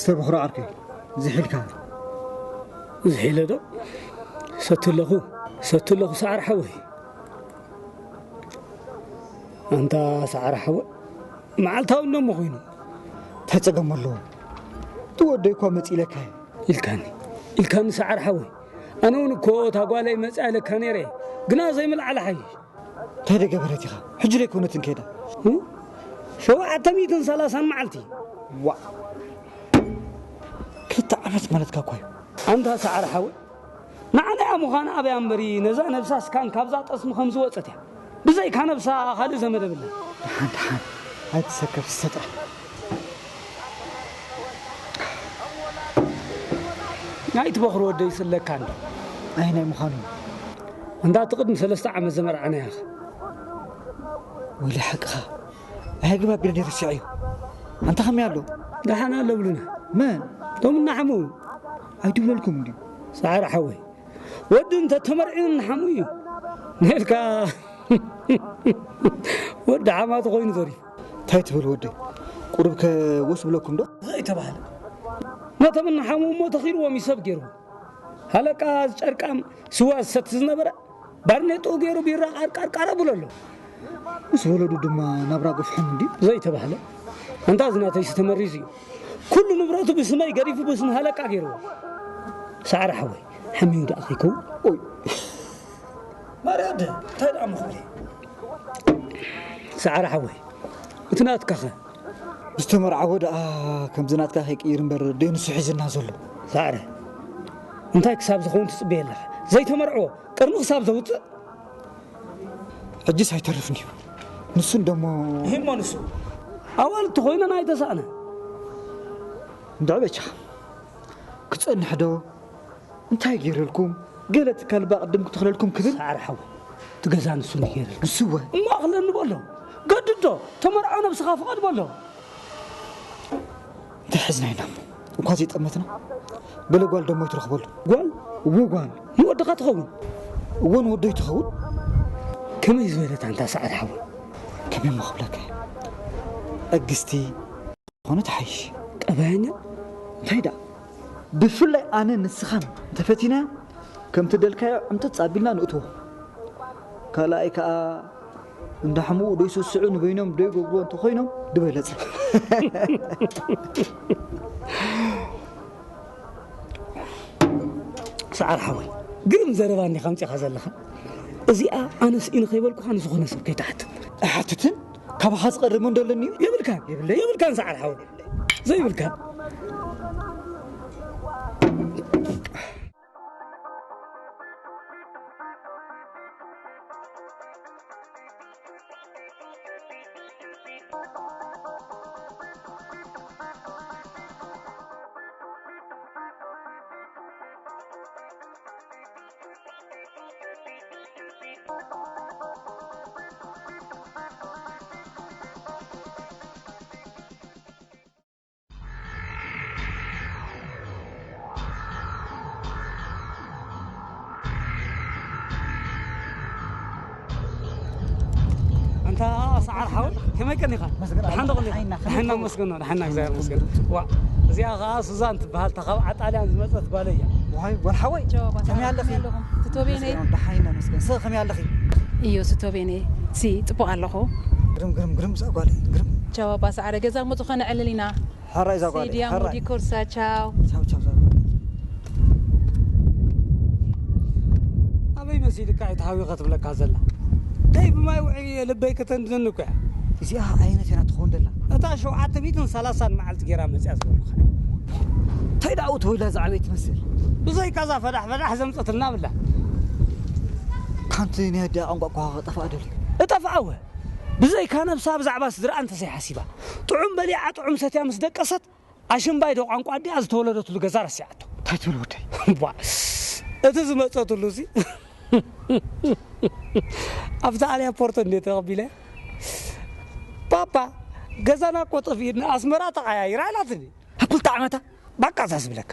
ተበኽሮ ዓርከይ፣ ዝሒልካ። ዝሒለ ዶ? ሰቲ ኣለኹ፣ ሰቲ ኣለኹ፣ ሰዓር ሓወይ። ኣንታ ሰዓር ሓወይ፣ መዓልታዊ እንደሞ ኮይኑ። እንታይ ጸገም ኣለዎ? እቲ ወደይ እኳ መጺእ ኢለካ እየ። ኢልካኒ፣ ኢልካኒ ሰዓር ሓወይ። ኣነ እውን እኮ እታ ጓለይ መጺኣ ኢለካ ነይረ እየ። ግና ዘይምልዓል ሓይሽ። እንታይ ደገበረት ኢኻ? ሕጂ ደይ ኮነትን ከይዳ? እ? ሸውዓተ ሚእትን ሰላሳን መዓልቲ። ዋ። ክልተ ዓመት ማለትካ እኳ እዩ። ኣንታ ሰዓር ሓወይ፣ ንዓና እያ ምዃና ኣብያ እምበሪ፣ ነዛ ነብሳ ስካን ካብዛ ጠስሚ ከም ዝወጸት እያ። ብዘይካ ነብሳ ካልእ ዘመድ የብላን። ደሓን፣ ደሓን። ኣይትሰከፍ፣ ስተጣ። ናይ ትበኽሪ ወደይ ይስለካ እንዶ። ኣይ፣ ናይ ምዃኑ። እንዳ እቲ ቅድሚ ሰለስተ ዓመት ዘመርዓናያ ኸ? ወይለ ሓቅኻ። ኣይ፣ ግባ ቢለ ደይ ረሲዐዮ። ኣንታ ከመይ ኣሎ? ደሓን ኣሎ ብሉና። መን? እቶም እናሓሙ። ኣይትብለልኩም እንድዩ። ሰዓር ሓወይ። ወዲ እንተ ተመርዕዩ እናሓሙ እዩ። ነልካ ወዲ ሓማቱ ኮይኑ ተሪፉ። እንታይ ትብል ወደይ? ቁሩብ ከ ወስ ብለኩም ዶ? ዘይተባህለ። ነቶም እናሓሙ እሞ ተኺልዎም እዩ ሰብ ገይሩ። ሃለቃ ዝጨርቃም ስዋ ዝሰቲ ዝነበረ ባርኔጥኡ ገይሩ ቢራ ቃርቃርቃር ኣብሎ ኣሎ። ምስ ወለዱ ድማ ናብራ ገፍሖም እንድዩ። ዘይተባህለ። ኣንታ እዚ ናተይሲ ተመሪዙ እዩ። ኩሉ ንብረቱ ብስመይ ገዲፉ ብስም ሃለቃ ገይርዎ። ሰዓር ሓወይ፣ ሓሚሙ ደኣ ከይከውን? ኦይ። ማርያ ኣደ፣ እንታይ ደኣ ምኽብሪ? ሰዓር ሓወይ፣ እቲ ናትካኸ? ዝተመርዓዎ ደኣ ከምዚ ናትካ ከይቅይር እምበር ደይ ንሱ ሒዝና ዘሎ። ሰዓረ፣ እንታይ ክሳብ ዝኸውን ትጽበየ ኣለኻ? ዘይተመርዕዎ ቅርኒ ክሳብ ዘውጽእ? ሕጅስ ኣይተርፍን እዩ። ንሱ እንደሞ እሂሞ ንሱ ኣዋልድ ተኾይነን ኣይተሳእነ። እንድዒ በጃኻ። ክጸንሕ ዶ? እንታይ ገይረልኩም? ገለ ትካል ባቕድም ክትኽለልኩም ክብል? ሰዓር ሓወይ፣ እቲ ገዛ ንሱ እንዲ ገይረልካ። ንሱ እወ። እሞ ኣኽለኒ በሎ። ገድዶ፣ ተመርዖ ነብስኻ ፍቐድ በሎ። እንታይ ሕዝና ኢና እሞ? እኳ ዘይጠመትና። በለ ጓል ደሞ ይትረኽበሉ። ጓል? እወ ጓል። ንወድኻ ትኸውን። እወ ንወደይ ትኸውን። ከመይ ዝበለት ኣንታ ሰዓር ሓወይ? ከመይ እሞ ክብለካ እየ? ዕግስቲ፣ ዝኾነ ትሓይሽ። ጠባያኛ? እንታይ ደኣ? ብፍላይ ኣነ ንስኻን እንተፈቲናዮ፣ ከምቲ ደልካዮ ዕምጥጥ ኣቢልና ንእትዎ። ካልኣይ ከኣ፣ እንዳሕምኡ ዶ ይስስዑ ንበይኖም ዶ ይገብርዎ እንተኾይኖም፣ ዝበለጸ። ሰዓር ሓወይ፣ ግርም ዘረባ እንዲኻ ኣምጺኻ ዘለኻ። እዚኣ ኣነ ስኢነ ከይበልኩኻ ንዝኾነ ሰብ ከይትሓትት። ኣይሓትትን? ካባኻ ዝቐርብ ምን ደለኒ እዩ? የብልካን። የብለይ? የብልካን ሰዓር ሓወይ። ዘይብልካን። ኣንታ ሰዓር ሓወይ፣ ከመይ ቀኒኻ? መስገን ደሓን ዶ ቀኒኻ? ሓይና፣ ከመይ ደሓን ቀኒኻ? መስገን ነው፣ ደሓን እግዚኣብሔር መስገን። ዋ፣ እዚኣ ኸዓ ሱዛን ትበሃል፣ እታ ካብ ዓጣልያን ዝመጸት ጓለይ እያ። ዋይ፣ ጓል ሓወይ፣ ጀዋባ፣ ከመይ ኣለኺ? ኣለኹም። ትቶቤነይ? መስገን፣ ደሓን ኢና መስገን። ስቕ ከመይ ኣለኺ? እዩ ትቶቤነይ። ሲ፣ ጽቡቕ ኣለኹ። ግርም፣ ግርም፣ ግርም፣ እዛ ጓለይ፣ ግርም። ጀዋባ፣ ሰዓረ ገዛ እሞ ዝኾነ ዕልል ኢና። ሕራይ እዛ ጓለይ፣ ሲድያ ሕራይ። ሙዲ ኮርሳ፣ ቻው። ቻው፣ ቻው፣ ቻው። ኣበይ መሲልካ እየ ተሃዊኸ ትብለካ ዘላ? ደይ ብማይ ውዒ ልበይ ከተንድነኒ እኮ እያ። እዚኣ ዓይነት እያ ትኸውን ደላ። እታ ሸውዓተ ሚእትን ሰላሳን መዓልቲ ገይራ መፅያ ዝበልኩኻ። እንታይ ደኣ ውት ወይላ ዝዓበይ ትመስል? ብዘይካ እዛ ፈዳሕ ፈዳሕ ዘምፀትልና ብላ። ካንቲ ናይ ኣዲኣ ቋንቋ እኳ ክጠፍኣ ደልዩ። እጠፍኣወ። ብዘይካ ነብሳ ብዛዕባ ስድርኣ እንተዘይሓሲባ፣ ጥዑም በሊዓ ጥዑም ሰትያ ምስ ደቀሰት፣ ኣሽምባይ ዶ ቋንቋ ኣዲኣ ዝተወለደትሉ ገዛ ረሲዓቶ። እንታይ ትብል ወደይ? እባ፣ እቲ ዝመጸትሉ ሲ ኣብዛ ኣልያ ፖርቶ እንዴ ተቐቢለ፣ "ፓፓ፣ ገዛና እኮ ጠፊእና ኣስመራ ተቐያይራ" ኢላትኒ። ኣብ ክልተ ዓመታ? ባቃ እዛ ዝብለካ።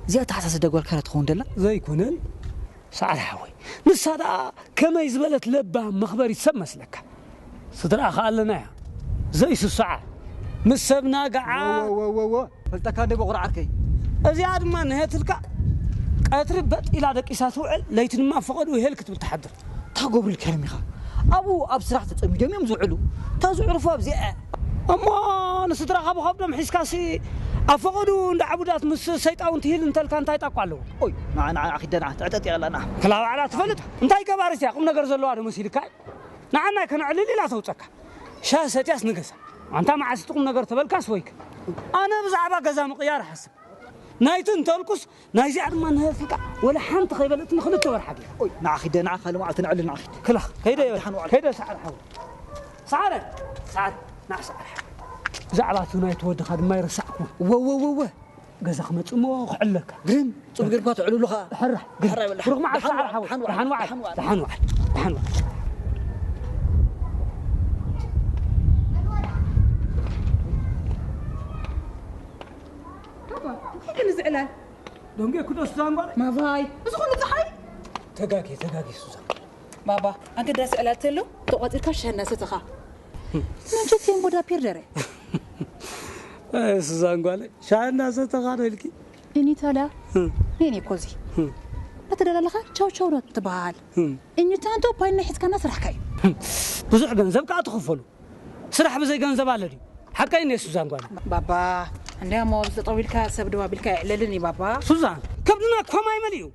እዚኣ ተሓሳስደ ጓል ከራ ትኸውን ደላ? ዘይኮነን፣ ሰዓር ሓወይ። ንሳ ደኣ ከመይ ዝበለት ለባም መኽበሪት ሰብ መስለካ? ስድራኣ ከኣ ኣለና እያ። ዘይስስዓ። ምስ ሰብና ገዓ ወ፣ ወ፣ ወ፣ ወ፣ ወ። ፈልጠካ እንደ በቑር ዓርከይ። እዚኣ ድማ ንህትልካ ቀትሪ በጥ ኢላ ደቂሳ ትውዕል፣ ለይቲ ድማ ፈቐዱ ሄል ክትብል ትሓድር። እንታይ ገብሩ ኢልካ ኢሎም ኢኻ? ኣብኡ ኣብ ስራሕ ተጸሚዶም እዮም ዝውዕሉ። እታ ዝዕርፉ ኣብዚኣ እያ። እሞ ንስድራኻ ብኸብዶም ሒዝካሲ ኣብ ፈቐዱ እንዳ ዕቡዳት ምስ ሰይጣውንቲ ሂል እንተልካ እንታይ ጣቋ ኣለዎ? ኦይ፣ ንዓ፣ ንዓ፣ ንዓ ኺደ ንዓ፣ ትዕጠጥ እያ ኣላ ንዓ። ክላ ባዕላ ትፈልጥ? እንታይ ገባሪት እያ? ቁም ነገር ዘለዋ ዶ መሲልካ? ንዓናይ ከነዕልል ኢላ ተውጸካ። ሻሂ ሰትያስ ንገሳ። ኣንታ መዓስ እቲ ቁም ነገር ተበልካስ ወይከ? ኣነ ብዛዕባ ገዛ ምቕያር እሓስብ። ናይቲ እንተልኩስ ናይዚኣ ድማ ንህፍቃ ወላ ሓንቲ ከይበለትኒ ክልተ ወርሓ ገይራ። ኦይ፣ ንዓ ኺደ፣ ንዓ ካልእ መዓልቲ ነዕልል፣ ንዓ ኺደ። ክላ፣ ከይደ ይበል። ደሓን ዋዕል። ከይደ ሰዓር ሓወይ። ሰዓረ፣ ሰዓር፣ ንዓ ሰዓር ሓወይ። ብዛዕባ እቲ ናይቲ ወድኻ ድማ ይረሳዕኩ። ወ፣ ወ፣ ወ፣ ወ። ገዛ ክመጽእ እሞ ክዕለካ። ግርም፣ ጽቡቕ ጌርካ ትዕልሉ ኸኣ። ሕራ፣ ግርም። ሕራ ይበል። ብሩኽ መዓልቲ ደሓን ሰዓር ዋዕል፣ ሓወይ። ደሓን ዋዕል፣ ደሓን ዋዕል፣ ደሓን ዋዕል። ደሓን ዋዕል። ደሓን ዋዕል። ባባ፣ እንታይ ግን እዚ ዕላል? ደንጌ ክዶ ሱዛን ጓል? ማቫይ፣ እዚ ኩሉ ጸሓይ? ተጋጊ፣ ተጋጊ ሱዛን። ባባ፣ ኣገዳሲ ዕላል ተሎ ተቋጺርካ ሻሂ እናሰተኻ። Non c'è tempo da perdere። ኣይ ሱዛን ጓል፣ ሻሂ እናሰተኻ ዶ ኢልኪ? እኒ ታዲያ? ህም። ነይ ነይ ኮዚ። ህም። እናተደላለኻ ቻው ቻው ነው ትበሃል። ህም። እኒ ታንቶ ፓይና ሒዝካና ስራሕካ እዩ። ህም። ብዙሕ ገንዘብ ከኣ ትኽፈሉ። ስራሕ ብዘይ ገንዘብ ኣሎ ድዩ? ሓቀይ እኔ ሱዛን ጓል። ባባ፣ እንዲያሞ ኣብዚ ጠጠው ኢልካ ሰብ ደው ኣቢልካ የዕለልን እዩ ባባ። ሱዛን፣ ከብድና ኮማይ መሊኡ።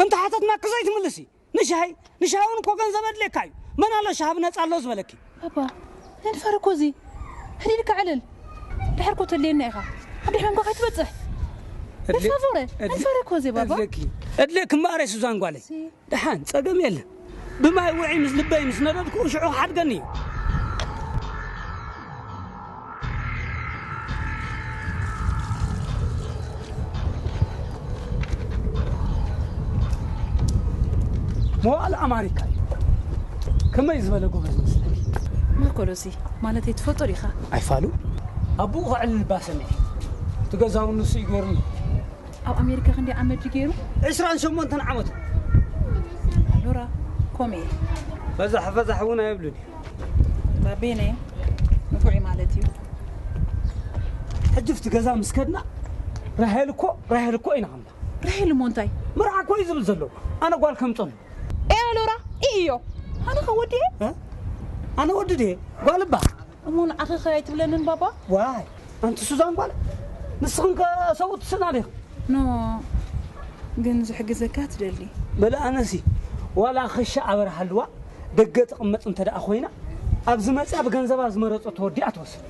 እንተ ሓተትና ክዘይ ትምልሲ። ንሻሂ፣ ንሻሂ እውን እኮ ገንዘብ ኣድልየካ እዩ። መን ኣሎ ሻሂ ብነጻ ኣሎ ዝበለኪ? ባባ፣ ነንፈረ እኮ እዚ። ህዲድካ ዕልል። ድሕር እኮ ተድልየና ኢኻ። ኣብ ድሕሪ እንኳ ከይትበጽሕ። ኣድልየ-፣ ነንፋ ፎረ፣ ኣድልየ-፣ ነንፈረ እኮ እዚ ባባ። ኣድልየኪ፣ ኣድልየኪ እምበኣር ሱዛን ጓለይ። ሲ። ደሓን፣ ጸገም የለን። ብማይ ውዒ ምስ ልበይ ምስ ነደድኩ ሽዑ ክሓድገኒ እዩ። መዋእለ ኣማሪካ እዩ። ከመይ ዝበለ ጎበዝ መስለኪ? ማኮሎሲ፣ ማለተይ ትፈልጦ ዲኻ? ኣይፋሉ። ኣቦኡ ከዕልል እባ ሰሚዐ። እቲ ገዛ እውን ንሱ እዩ ገይሩኒ። ኣብ ኣሜሪካ ክንደይ ዓመት ድዩ ገይሩ? ዕስራን ሸሞንተን ዓመቱ። ኣሎራ፣ ኮሜ። ፈዛሕ ፈዛሕ እውን ኣይብሉን እዩ። ባቤነ፣ ንፉዕ ማለት እዩ። ሕጂ ኣብቲ ገዛ ምስ ከድና፣ ራሄል እኮ፣ ራሄል እኮ ኢና ከምና። ራሄል እሞ እንታይ? መርዓ እኮ እዩ ዝብል ዘሎ። ኣነ ጓል ከምጸሉ። ኤ ኣሎራ፣ ኢዮ። ኣነ ከ ወዲ እየ? እ? ኣነ ወዲ ድየ? ጓል እባ። እሞ ንዓኺ ኸ ኣይትብለንን ባባ? ዋይ፣ ኣንቲ ሱዛን ጓል፣ ንስኽን ከ ሰብኡት ትስእና ዲኽን? ኖ፣ ግን ዝሕግዘካ ትደሊ። በለ ኣነሲ፣ ዋላ ኸሻ ኣበርሃልዋ ደገ ትቕመጥ እንተ ደኣ ኮይና፣ ኣብዚ መጽያ ብገንዘባ ዝመረጸቶ ወዲኣ ትወስድ።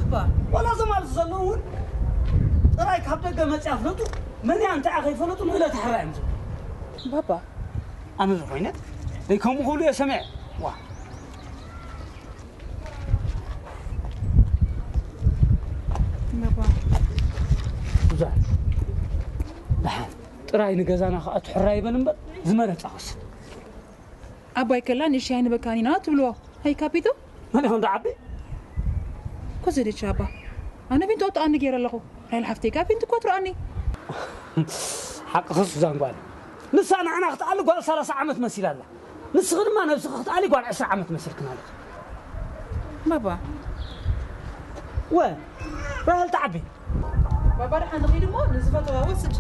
እባ። ዋላ እዞም ኣብዚ ዘለዉ እውን ጥራይ ካብ ደገ መጽያ ፍለጡ፣ መን እያ እንታይ እያ ከይፈለጡ ንእለታ ሕራ እዮም ዝብሉ። ባባ። ኣነ ዝኾይነ፣ ደይ ከምኡ ክብሉ እየ ሰሚዐ። ዋ። እባ። እዛ። ደሓን። ጥራይ ንገዛና ከኣ ትሕራ ይበል እምበር፣ ዝመረጻ ወስድ። ኣባይ ከላ ንእሽተይ ኣይንበካን ኢና ትብልዎ። ኣይ ካፒቶ? መን ኢኹም ደዓቢ? ኮዘደች ኣባ። ኣነ ቢንቶ ኣጥኣኒ ገይረ ኣለኹ። ራይል ሓፍተይ ከኣ ቢንቶ እኳ ትረኣኒ። ሓቅኺ ሱዛን ጓል። ንሳ ንዓና ክትኣሊ ጓል ሰላሳ ዓመት መሲላ ኣላ። ንስኺ ድማ ነብስኺ ክትኣሊ ጓል ዕስራ ዓመት መሲልክን ኣለኺ። ባባ። ወ፣ ራህል ተዓቢ። ባባ ደሓን ንኺድ እሞ ንዝፈተዋ ወስድ።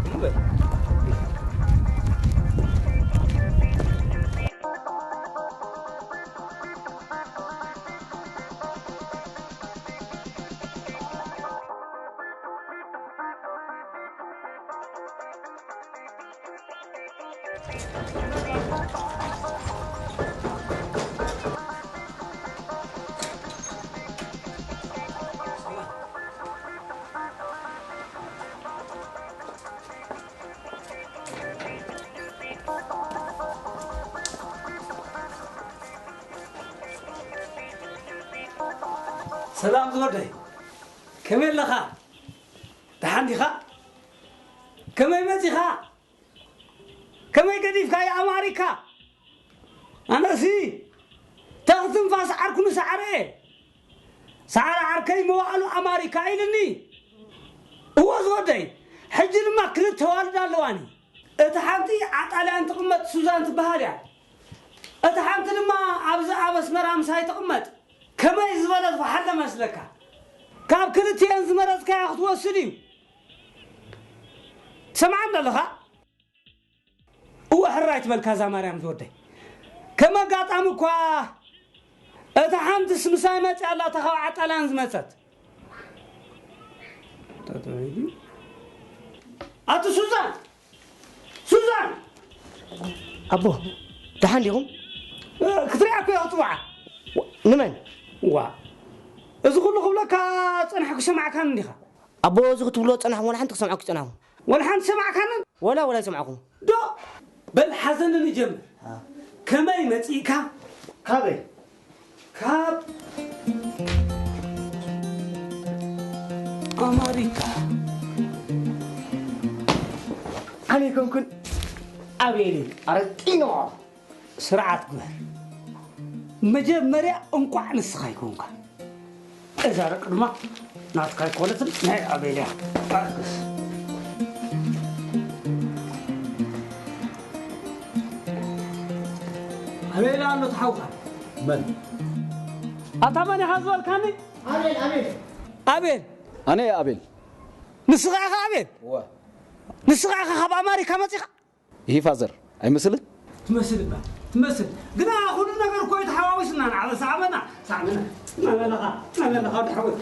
እምበር። ሰላም ዝወደይ፣ ከመይ ኣለኻ? ደሓን ዲኻ? ከመይ መጺኻ? ከመይ ገዲፍካያ ኣማሪካ? ኣነሲ ተኽትንፋስ ዓርኩ ንሰዓረ እየ። ሰዓረ ዓርከይ መዋእሉ ኣማሪካ ኢልኒ። እወ ዝወደይ፣ ሕጂ ድማ ክልተ ዋልድ ኣለዋኒ። እታ ሓንቲ ኣብ ጣልያን ትቕመጥ ሱዛን ትበሃል እያ። እታ ሓንቲ ድማ ኣብዚ ኣብ ኣስመራ ምሳይ ትቕመጥ። ከመይ ዝበለት ወሓለ መስለካ? ካብ ክልቲኤን ዝመረጽካያ ክትወስድ እዩ። ትሰምዓኒ ኣለኻ? እወ፣ ሕራይ ትበልካ እዛ ማርያም ዝወደይ። ከም ኣጋጣሚ እኳ እታ ሓንትስ ምሳይ መጽያ ኣላ፣ እታ ካብ ዓጣላን ዝመጸት። ኣቶ ሱዛን! ሱዛን! ኣቦ፣ ደሓን ዲኹም? እ፣ ክትሪኣ እኮ እየ ክጽውዓ። ዋ-፣ ንመን? ዋ፣ እዚ ኩሉ ክብለካ ጸናሕኩ ሰማዕካኒ እንዲኻ? ኣቦ፣ እዚ ክትብልዎ ጸናሕኩም፣ ዋላ ሓንቲ ክሰምዓኩ ጸናሕኩም። ዋላ ሓንቲ ሰማዕካንን? ወላ፣ ወላ ኣይሰማዕኩም። ዶ? በል ሓዘን ንጀምር። ከመይ መጺእካ? ካበይ? ካብ ኣማሪካ። ኣነ ኣይኮንኩን፣ ኣቤል እዩ። ኣረጢኖ። ስርዓት ግበር። መጀመርያ እንቋዕ ንስኻ ኣይኮንካ። እዛ ደቂ ድማ ናትካ ኣይኮነትን፣ ናይ ኣቤል እያ። ኣርክስ። ኣቤል ኣሎ ትሓውካ። መን? ኣታ መን ኢኻ ዝበልካኒ? ኣቤል፣ ኣቤል። ኣቤል። ኣነ እየ ኣቤል። ንስኻ ኢኻ ኣቤል? እወ። ንስኻ ኢኻ ካብ ኣማሪካ መጺኻ? ይሂ ፋዘር፣ ኣይመስልን? ትመስል እባ፣ ትመስል። ግና ኩሉ ነገር እኮ እዩ ተሓዋዊስና። ንዓበ ሳዕበና፣ ሳዕበና። መመለኻ፣ መመለኻ ወዲ ሓወት።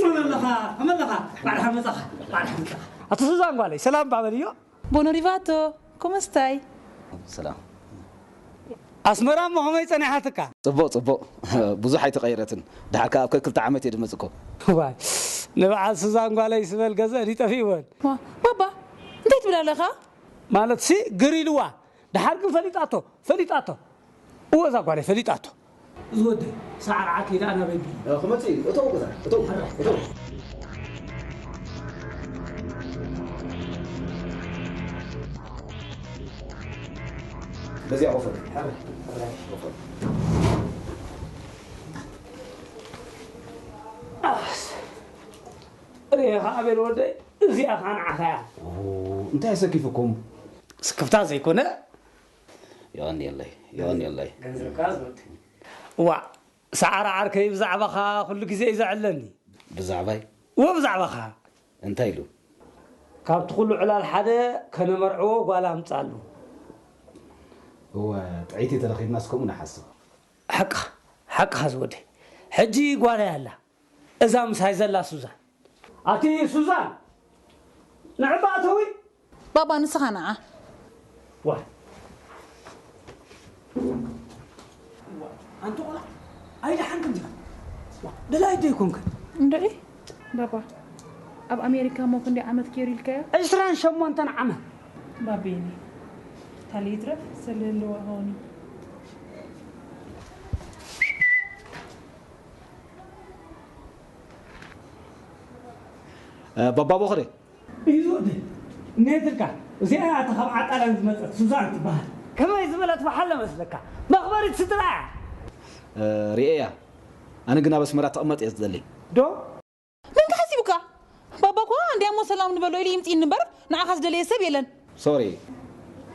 መመለኻ፣ መመለኻ። ባዕልኻ መጻኻ፣ ባዕልኻ መጻኻ። ኣቶ ሱዛን ጓለይ፣ ሰላም ባበልዮ። Buon arrivato, come stai? ሰላም። ኣስመራ እሞ ከመይ ጸኒሓትካ? ጽቡቕ፣ ጽቡቕ። ብዙሕ ኣይተቐየረትን። ደሓር ከኣ ኣብ ክልተ ዓመት እየ ድመጽእ እኮ። ዋይ፣ ንበዓል ሱዛን ጓለይ ስበል ገዘ ድዩ ጠፊእወን? ዋ፣ ባባ፣ እንታይ ትብል ኣለኻ? ማለትሲ ግር ኢልዋ። ደሓር ግን ፈሊጣቶ፣ ፈሊጣቶ። እወ፣ እዛ ጓለይ ፈሊጣቶ። እዚ ወደይ፣ ሰዓርዓ ከይዳ ኣናበይ ብዩ። እ፣ ክመጽእ እዩ። እተው ገዛ፣ እተው፣ እተው። በዚኣ ኮፈል። ኮፈል። ኣስ-፣ ርኤኻ ኣቤል ወደይ፣ እዚኣ ኸኣ ንዓኻ እያ። ኦ፣ እንታይ ኣሰኪፉኩም? ስክፍታ ዘይኮነ። የቐንየለይ፣ የቐንየለይ። ገንዘብካ ዝወድ። እዋእ፣ ሰዓር ዓርከይ ብዛዕባኻ ኩሉ ግዜ እዩ ዘዕለኒ። ብዛዕባይ? እወ፣ ብዛዕባኻ። እንታይ ኢሉ? ካብቲ ኩሉ ዕላል ሓደ ከነመርዕዎ ጓል ኣምጻሉ። እወ፣ ጥዕይቲ ተረኺብናስ ከምኡ ንሓስብ። ሓቅኻ፣ ሓቅኻ ዝወደይ። ሕጂ ጓለይ ኣላ። እዛ ምሳይ ዘላ ሱዛን። ኣቲ ሱዛን፣ ንዕባ እተዊ። ባባ፣ ንስኻ ንዓ። ዋ። ዋ፣ ኣንቲ ቆልዓ፣ ኣይደሓንክን ዲኻ? ዋ፣ ደላይ ዶ ኣይኮንክን? እንድዒ፣ ባባ፣ ኣብ ኣሜሪካ እሞ ክንደይ ዓመት ገይሩ ኢልካዮ? ዕስራን ሸሞንተን ዓመት። ባቤኒ፣ ታሊ ይትረፍ፣ ስለ ህልዋ ሆኒ። እ፣ ባባ ቦኽሪ። እዩ ዝወደይ። እኔትልካ፣ እዚኣ እያ እታ ካብ ዓጣላን ዝመጸት ሱዛን ትበሃል። ከመይ ዝበለት በሓለ መስለካ? መኽበሪት ስድራ እያ። እ፣ ርእየያ። ኣነ ግን ኣብ ኣስመራ ትቕመጥ እየ ዝደሊ። ዶ? መን ከ ሓሲቡካ? ባባ እኮ እንድያሞ ሰላም ንበሎ ኢሉ ይምጽእኒ እምበር፣ ንዓኻ ዝደለየ ሰብ የለን። ሶሪ።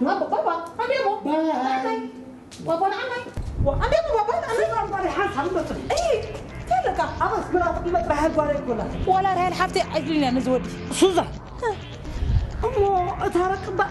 ባባ፣ ባባ፣ ኣንዴሞ። ባይ። ባባ፣ ንዓናይ። ኣንዴሞ፣ ባባ፣ ንዓናይ። ባባ፣ ሓንሳብ መጽእ። እይ፣ እንታይ ኣለካ? ኣብ ኣስመራ ትቕመጥ ራሄል ጓል ኣይኮናት። ዋላ ራሄል ሓፍተይ ኣይትብልን እያ ነዚ ወዲ። ሱዛን። እሞ እታ ረቂ እባ